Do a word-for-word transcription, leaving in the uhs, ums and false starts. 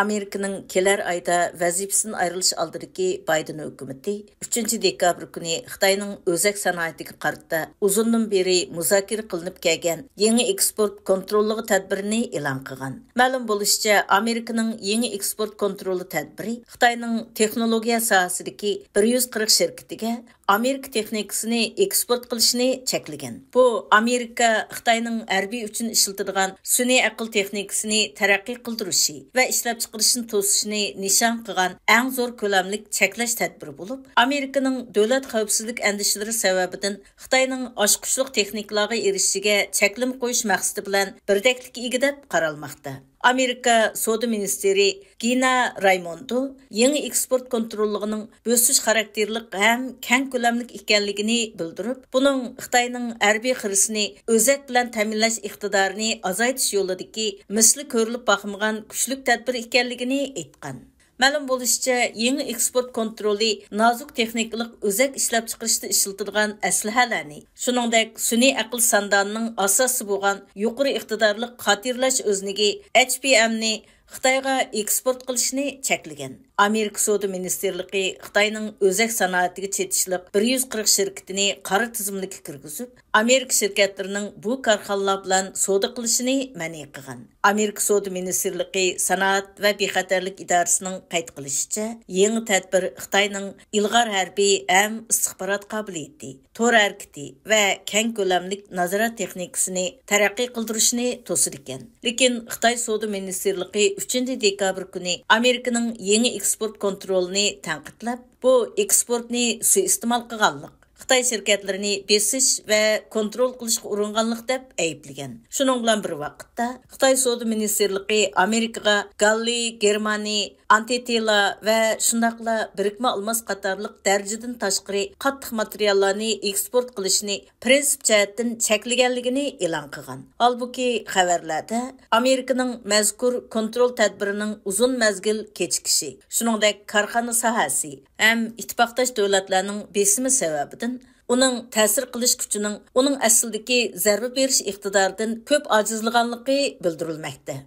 ئامېرىكىنىڭ كېلەر ئايدا ۋەزىپىسىدىن ئايرىلىش ئالدىدىكى بايدېن ھۆكۈمىتى ئۈچىنچى دېكابىر كۈنى خىتاينىڭ ئۆزەك سانائىتىگە قارىتا ئۇزۇندىن بېرى مۇزاكىرە قىلىنىپ كەلگەن يېڭى ئېكسپورت كونتروللۇق تەدبىرىنى ئېلان قىلغان. مەلۇم بولۇشىچە، ئامېرىكىنىڭ يېڭى ئېكسپورت كونترولى تەدبىرى خىتاينىڭ تېخنولوگىيە ساھەسىدىكى بىر يۈز قىرىق شىركىتىگە ئامېرىكا تېخنىكىسىنى ئېكسپورت قىلىشنى چەكلىگەن. بۇ ئامېرىكا خىتاينىڭ ھەربىي ئۈچۈن ئىشلىتىدىغان سۈنئىي ئەقىل تېخنىكىسىنى تەرەققىي قىلدۇرۇشى ۋە ئىشلەپچىقىرىشنى توسۇشنى نىشان قىلغان ئەڭ زور كۆلەملىك چەكلەش تەدبىرى بولۇپ، ئامېرىكىنىڭ دۆلەت خەۋپسىزلىك ئەندىشىلىرى سەۋەبىدىن خىتاينىڭ ئاچقۇچلۇق تېخنىكىلارغا ئېرىشىشىگە چەكلىمە قويۇش مەقسىتى بىلەن بىردەكلىككە ئىگە دەپ قارالماقتا. ئامېرىكا سودا مىنىستىرى گىنا رايموندو يېڭى ئېكسپورت كونتروللۇقىنىڭ بۆسۈش خاراكتېرلىق ھەم كەڭ كۆلەملىك ئىكەنلىكىنى بىلدۈرۈپ، بۇنىڭ خىتاينىڭ ھەربىي خىرىسىنى ئۆزەك بىلەن تەمىنلەش ئىقتىدارىنى ئازايتىش يولىدىكى مىسلى كۆرۈلۈپ باقمىغان كۈچلۈك تەدبىر ئىكەنلىكىنى ئېيتقان. مەلۇم بولۇشىچە، يېڭى ئېكسپورت كونترولى نازۇك تېخنىكىلىق ئۆزەك ئىشلەپچىقىرىشتا ئىشلىتىدىغان ئەسلىھەلەرنى، شۇنىڭدەك سۈنئىي ئەقىل ساندانىنىڭ ئاساسى بولغان يۇقىرى ئىقتىدارلىق خاتىرىلەش ئۆزىنىكى ئېچ پىي ئېمنى خىتايغا ئېكسپورت قىلىشنى چەكلىگەن. ئامېرىكا سودا مىنىستىرلىقى خىتاينىڭ ئۆزەك سانائىتىگە چېتىشلىق بىر يۈز قىرىق شىركىتىنى قارا تىزىملىككە كىرگۈزۈپ، ئامېرىكا شىركەتلىرىنىڭ بۇ كارخانىلار بىلەن سودا قىلىشىنى مەنئى قىلغان. ئامېرىكا سودا مىنىستىرلىقى سانائەت ۋە بىخەتەرلىك ئىدارىسىنىڭ قەيت قىلىشىچە، يېڭى تەدبىر خىتاينىڭ ئىلغار ھەربىي ھەم ئىستىخبارات قابىلىيىتى، تور ھەرىكىتى ۋە كەڭ كۆلەملىك نازارەت تېخنىكىسىنى تەرەققىي قىلدۇرۇشنى توسىدىكەن. لېكىن خىتاي سودا مىنىستىرلىقى ئۈچىنچى دېكابىر كۈنى ئامېرىكىنىڭ يېڭى ئېكسپورت كونترولىنى تەنقىدلەپ، بۇ ئېكسپورتنى سۇيىئىستېمال قىلغانلىق، خىتاي شىركەتلىرىنى بېسىش ۋە كونترول قىلىشقا ئۇرۇنغانلىق دەپ ئەيىبلىگەن. شۇنىڭ بىلەن بىر ۋاقىتتا، خىتاي سودا مىنىستىرلىقى ئامېرىكىغا گاللىي، گېرمانىي، ئانتىتىلا ۋە شۇنداقلا بىرىكمە ئالماس قاتارلىق دەرىجىدىن تاشقىرى قاتتىق ماتېرىياللارنى ئېكسپورت قىلىشنى پىرىنسىپ جەھەتتىن چەكلىگەنلىكىنى ئېلان قىلغان. ھالبۇكى، خەۋەرلەردە ئامېرىكىنىڭ مەزكۇر كونترول تەدبىرىنىڭ ئۇزۇن مەزگىل كېچىكىشى، شۇنىڭدەك كارخانا ساھەسى ھەم ئىتتىپاقداش دۆلەتلەرنىڭ بېسىمى سەۋەبىدىن ئۇنىڭ تەسىر قىلىش كۈچىنىڭ ئۇنىڭ ئەسلىدىكى زەربە بېرىش ئىقتىدارىدىن كۆپ ئاجىزلىغانلىقى بىلدۈرۈلمەكتە.